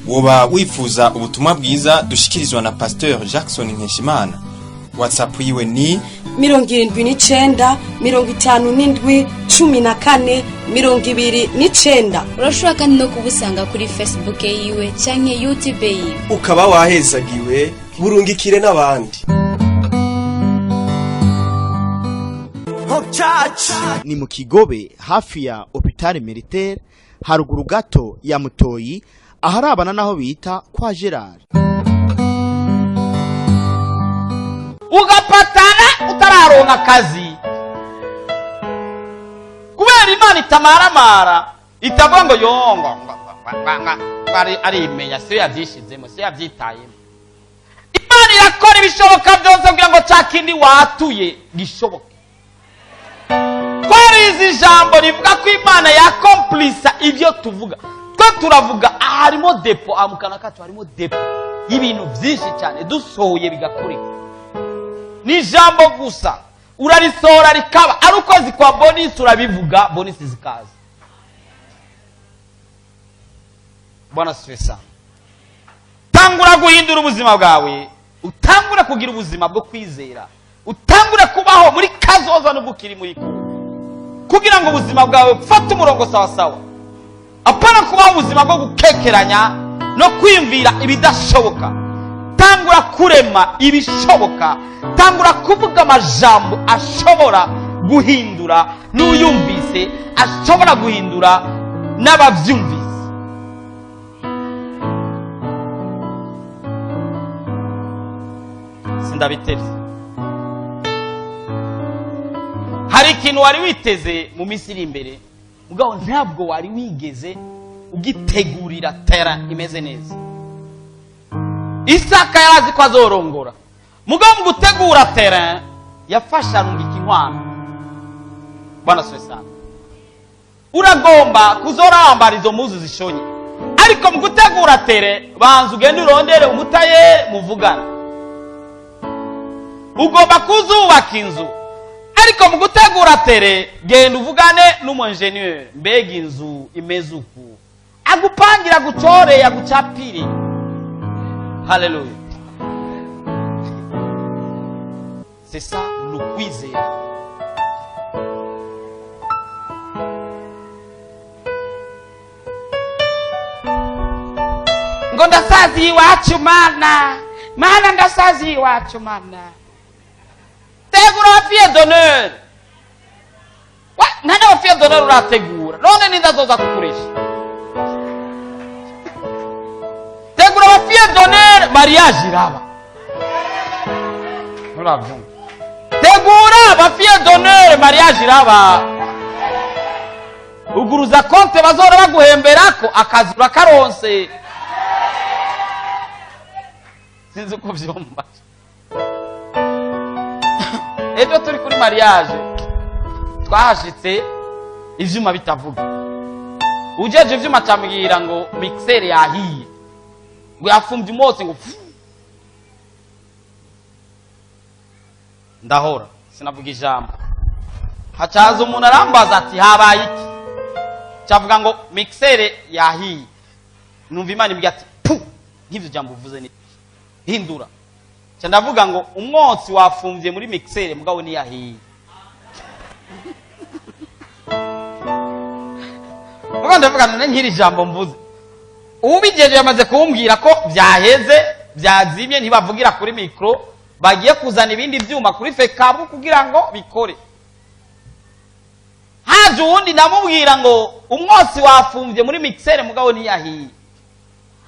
Woba wifuza ubutumwa bwiza dushikirizwa na Pasteur Jackson Nkeshimana? WhatsApp yiwe ni 79 57 14 29. Urashobora kandi no kubusanga kuri Facebook yiwe canke YouTube yiwe. Ukaba wahezagiwe, burungikire n'abandi. Ni mu Kigobe, hafi ya Hôpital Militaire, haruguru gato ya Mutoyi, aharabana naho bita kwa Gerard. Ugapatana utararonka akazi, kubera Imana itamaramara, itavuga ngo yongo arimenya, siyo yabyishizemo, siyo yabyitayemo. Imana irakora ibishoboka byose kugira ngo cya kindi watuye gishoboke. Twarize ijambo rivuga ko Imana yakomplisa ibyo tuvuga. Twe turavuga, aha harimo dépôt, aha mu kanwa kacu harimo dépôt y'ibintu byinshi cyane dusohoye bigakoreka. Ni ijambo gusa, urarisohora rikaba. Ari ukwezi kwa bonus, urabivuga, bonus zikaza. Bwana asifiwe sana. Tangura guhindura ubuzima bwawe, utangure kugira ubuzima bwo kwizera, utangure kubaho muri kazoza nubwo ukiri muri kumwe, kugira ngo ubuzima bwawe bufate umurongo sawa sawa. Apana kubaho ubuzima bwo gukekeranya no kwiyumvira ibidashoboka. Tangura kurema ibishoboka, tangura kuvuga amajambo ashobora guhindura n'uyumvise, ashobora guhindura n'ababyumvise. Sindabiteze. Hari ikintu wari witeze mu minsi iri imbere, mugabo ntabwo wari wigeze ugitegurira terrain imeze neza. Isaka yari azi ko azorongora, mugabo mu gutegura terrain yafashe arungika inkwano. Bwana asifiwe sana. Uragomba kuzora wambara izo mpuzu zishonye, ariko mu gutegura terrain banza ugende urondere umutayeri muvugane. Ugomba kuzubaka inzu, ariko mu gutegura terrain genda uvugane n'umu-ingénieur, mbega inzu imeze uku, agupangira, agucore, agucapire. Haleluya! C'est ça, ni ukwizera. Ngo ndasaziye iwacu, Mana, Mana, ndasaziye iwacu, Mana. Tegura abafilles d'honneur. Nta n'abafilles d'honneur urategura, none ninde azoza kukuresha? Tegura abafilles d'honneur, mariage iraba. Nturabyumva? Tegura abafilles d'honneur, mariage iraba. Uguruza konte bazora baguhemberako, akazi urakaronse. Sinzi uko vyumva. Ejo turi kuri mariage, twahashitse ivyuma bitavuga. Ujeje ivyuma acambwira ngo mixer yahiye, ngo yafumbye umwotsi, ngo fu. Ndahora sinavuga ijambo. Hacaza umuntu arambaza ati: "Habaye iki?" Cyavuga ngo mixer yahiye. Numva Imana imbwira ati: "Pu, nk'ivyo jambo uvuze ni hindura." Ca ndavuga ngo umwotsi wafumvye muri mixer, mugabo ntiyahiye. Mugabo ndavuga none nk'iri jambo mvuze, ubigejeje yamaze kumbwira ko byaheze, byazimye, ntibavugira kuri micro, bagiye kuzana ibindi byuma kuri FECABU kugira ngo bikore. Haje uwundi, ndamubwira ngo umwotsi wafumvye muri mixer, mugabo ntiyahiye.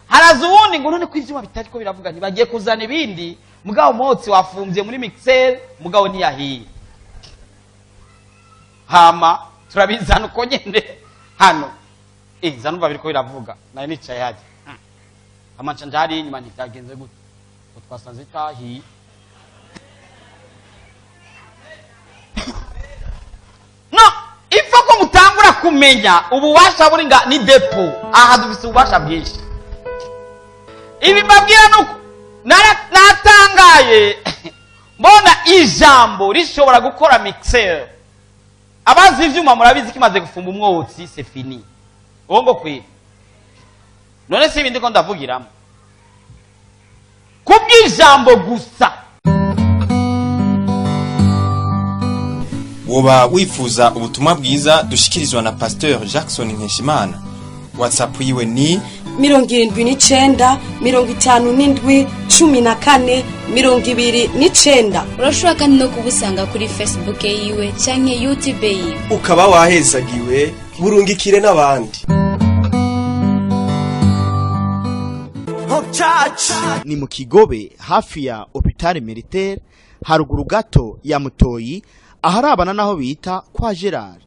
Haraza uwundi ngo none ko ivyuma bitari ko biravuga? Ntibagiye kuzana ibindi, mugabo umwotsi wafumvye muri mixer, mugabo ntiyahiye. Hama turabizana uko nyene hano. Nza numva biriko biravuga. Nari nicaye hajya, hama nca nja hariya inyuma. Ntibyagenze gute? Ngo twasanze itahiye. No ipfa ko mutangura kumenya ububasha buri nga ni dépôt. Aha dufise ububasha bwinshi. Ibi mbabwira nuko natangaye mbona ijambo rishobora gukora mixer. Abazi ivyuma murabizi ko imaze gufumba umwotsi, c'est fini. Uwo ngo kwira. None si ibindi ko ndavugiramo kubw'ijambo gusa. Woba wifuza ubutumwa bwiza dushikirizwa na Pasteur Jackson Nkeshimana? WhatsApp yiwe ni 79 57 14 29. Urashobora kandi no kubusanga kuri Facebook yiwe canke YouTube yiwe. Ukaba wahezagiwe, burungikire n'abandi. Ni mu Kigobe, hafi ya Hôpital Militaire, haruguru gato ya Mutoyi, aharabana n'aho bita kwa Gerard.